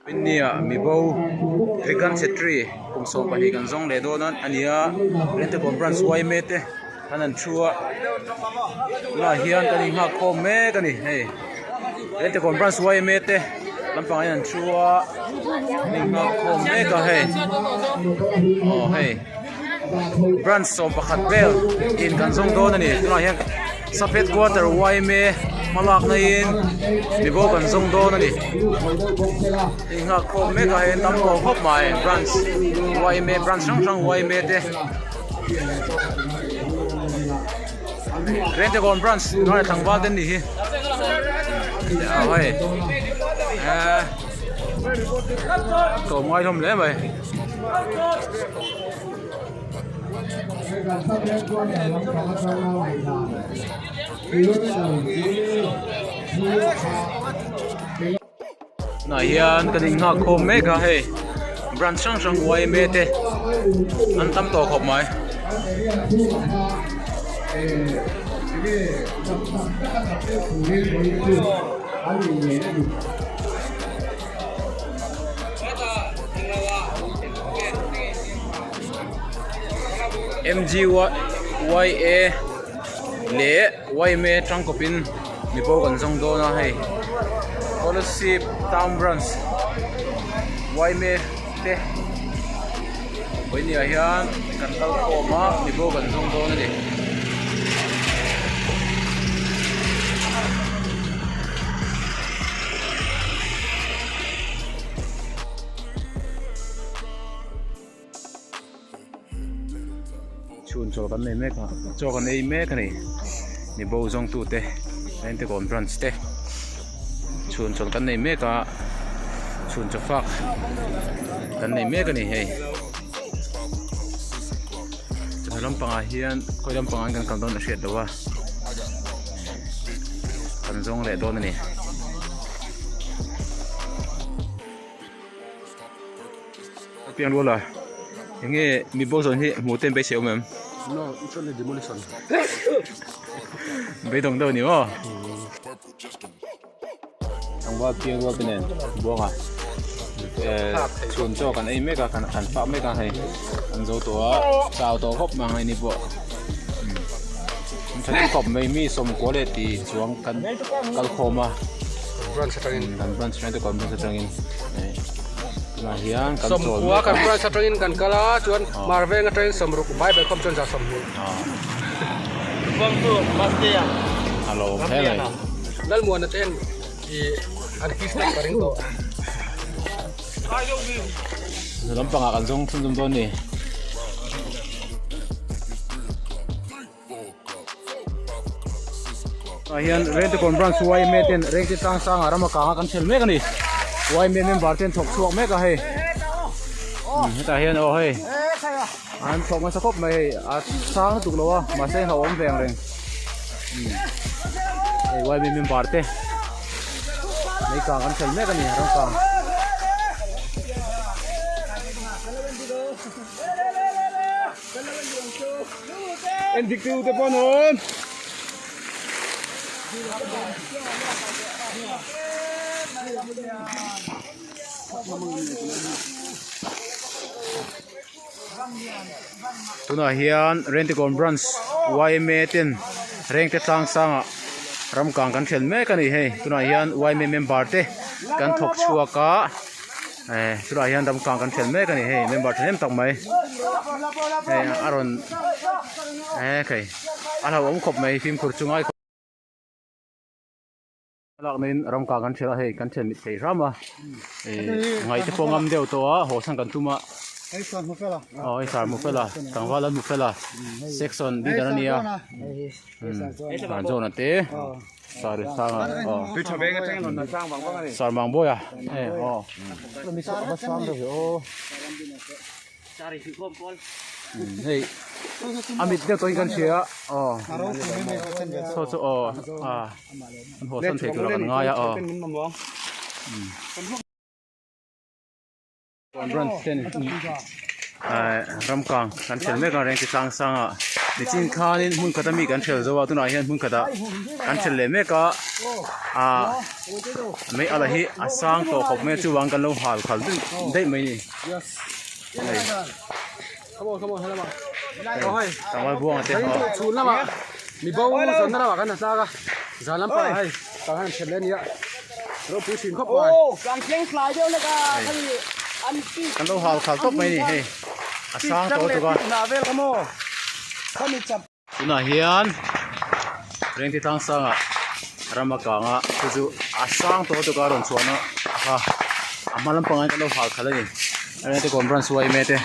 Innia mibo Vigan Chhetri kum 12 kan zawng leh dawn a ni a Rentakawn branch yma te an han thu a tunah hian kan inghak khawm mek a ni hei Rentakawn branch yma te lampangah hian an thu a an inghak khawm mek a hei aw hei branch 11 vel in kan zawng dawn a ni tunah hian. Sub headquarter yma hmalakna in mibo kan zawng dawn a ni hei nghak khawm mek a hei an tam tawh khawp mai branch yma branch hrang hrang yma te Rengtekawn branch hnuaiah tlangval te an nih hi ah hei eh tlawm ngai hlawm hle mai. Tunah hian kan innghak khawm mek a hei branch hrang hrang yma te an tam tawh khawp mai. MGYA leh yma tangkawpin mibo kan zawng dawn a hei Kolasib town branch yma te vawinia hian kan kal khawm a mibo kan zawng dawn a ni. Chhun chaw kan nei mek a chaw kan ei mek a ni mi bo zawng tu te Rengtekawn branch te chhun chaw kan nei mek a chhun chaw fak kan nei mek a ni hei chawhnu lampangah hian khawi lampangah hian kan kal dawn a hriat loh a kan zawng leh dawn a ni. Piang rual a enge mi bo zawn hi hmuh te an beisei awm em? No, it's only demolition. Beidawng deuh a ni maw? Tlangval piang rual te nen buanga chhun chaw kan ei mek a kan han fah mek a hei an zo tawh a chau tawh khawp mai ang hei ni pawh an tha deuh khawp mai mi sawmkua leh ti chuang kan kal khawm a. Branch atangin. Kan branch atangin te kan branch atangin tunah hian kan chawl mek a. Sawmkua kan branch atangin kan kal a chuan Marveng atangin sawmruk Bible khawm chuan za 20. Lubangtu Mastea. A lo awm hle mai. Lalmuana ten i an kiss na ka ring tawh. Lampangah kan zawng thunzawm dawn ni. Ah hian Rengtekawn branch yma ten Rengte tlang sangah ram a kang a kan hrel mek a ni yma member ten thawk chhuak mek a hei hetah hian aw hei an thawk nasa khawp mai hei a sang lutuk lo a mahse hlauhawm ve ang reng hei yma member te lei kang kan hrel mek a ni ram kang. En dik tu te pawh an awm. Tunah hian Rengtekawn branch yma ten Rengte tlang sangah ramkang kan thlen mek a ni hei tunah hian yma member te kan thawk chhuak a. Eh chulaiah hian ramkang kan hrel mek a ni hei member thahnem tak mai hei a rawn eh khei a hlauhawm khawp mai fimkhur chu ngai khawp lak na in ramkang kan hrel a hei kan hrel mit thei hram a eh ngaih te pawh ngam deuh tawh a haw san kan tum a aw hei sar hmu fel a tlangval an hmu fel a section leader a nia umm zawna te. Sari sanga aw Tui tha veng atangin rawn sang vang vang a ni. Sar mang bawi a e aw mi saw va sang deuh ve aw hei a mit deuh tawhin kan hria aw saw chu aw a an haw san thei tur a kan ngai a aw. Branch ten. Ram kang kan hrel mek a rengti tlang sang ah nichin khanin hmun khat ami kan hrel zo a tunah hian hmun khat ah kan hrel leh mek a ah mei ala hi a sang tawh khawp mai a chuvang kan lo hal khal daih mai a ni hei tlangval buanga te Kan lo hal khal tawp mai a ni hei a sang tawh tuk a tunah hian Rengti tlang sangah ram a kang a chu chu a sang tawh tuk a rawn chhuahna a kha a hma lampangah hian kan lo hal khalh a ni Rengti kawn branch yma te.